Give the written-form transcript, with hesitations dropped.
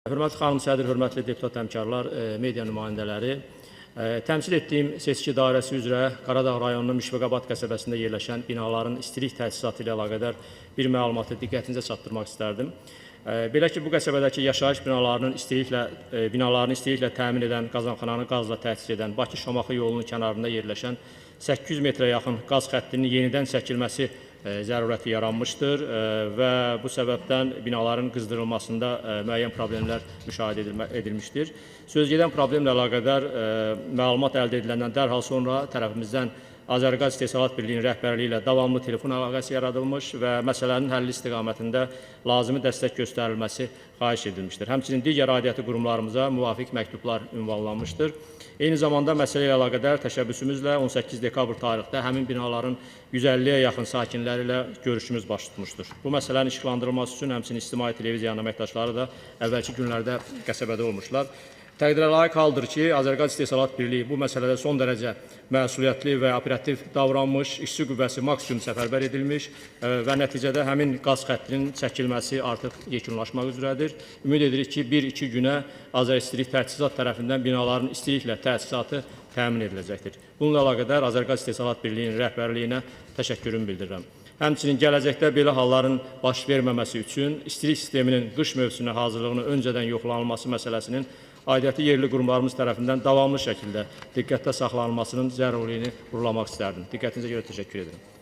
Hörmətli xanım sədr, hörmətli deputat həmkarlar, media nümayəndələri, təmsil etdiyim seçki dairəsi üzrə Qaradağ rayonunun Müşfiqabad qəsəbəsində yerləşən binaların istilik təchizatı ilə əlaqədar bir məlumatı diqqətinizə çatdırmaq istərdim. Belə ki, bu qəsəbədəki yaşayış binalarının istiliklə təmin edən qazanxananı qazla təchiz edən Bakı-Şamaxı yolunun kənarında yerləşən 800 metrə yaxın qaz xəttinin yenidən çəkilməsi zərurəti yaranmışdır və bu səbəbdən binaların qızdırılmasında müəyyən problemlər müşahidə edilmişdir. Sözgedən problemlə əlaqədar məlumat əldə ediləndən dərhal sonra tərəfimizdən Azərqaz İstehsalat Birliyinin rəhbərliyi ilə davamlı telefon əlaqəsi yaradılmış və məsələnin həlli istiqamətində lazımi dəstək göstərilməsi xahiş edilmişdir. Həmçinin digər aidiyyəti qurumlarımıza müvafiq məktublar ünvanlanmışdır. Eyni zamanda məsələ ilə əlaqədar təşəbbüsümüzlə 18 dekabr tarixdə həmin binaların 150-yə yaxın sakinləri ilə görüşümüz baş tutmuşdur. Bu məsələnin işıqlandırılması üçün həmçinin ictimai televiziyanın əməkdaşları da əvvəlki günlərdə qəsəbədə olmuşlar. Təqdirə layiq haldır ki, Azərqaz İstehsalat Birliyi bu məsələdə son dərəcə məsuliyyətli və operativ davranmış, işçi qüvvəsi maksimum səfərbər edilmiş və nəticədə həmin qaz xəttinin çəkilməsi artıq yekunlaşmaq üzrədir. Ümid edirik ki, 1-2 günə Azəristilik Təchizat tərəfindən binaların istiliklə təchizatı təmin ediləcəkdir. Bununla əlaqədar Azərqaz İstehsalat Birliyinin rəhbərliyinə təşəkkürümü bildirirəm. Həmçinin gələcəkdə belə halların baş verməməsi üçün istilik sisteminin qış mövsümünə hazırlığını öncədən yoxlanılması məsələsinin aidiyyəti yerli qurumlarımız tərəfindən davamlı şəkildə diqqətdə saxlanılmasının zəruriliyini vurğulamaq istərdim. Diqqətinizə görə təşəkkür edirəm.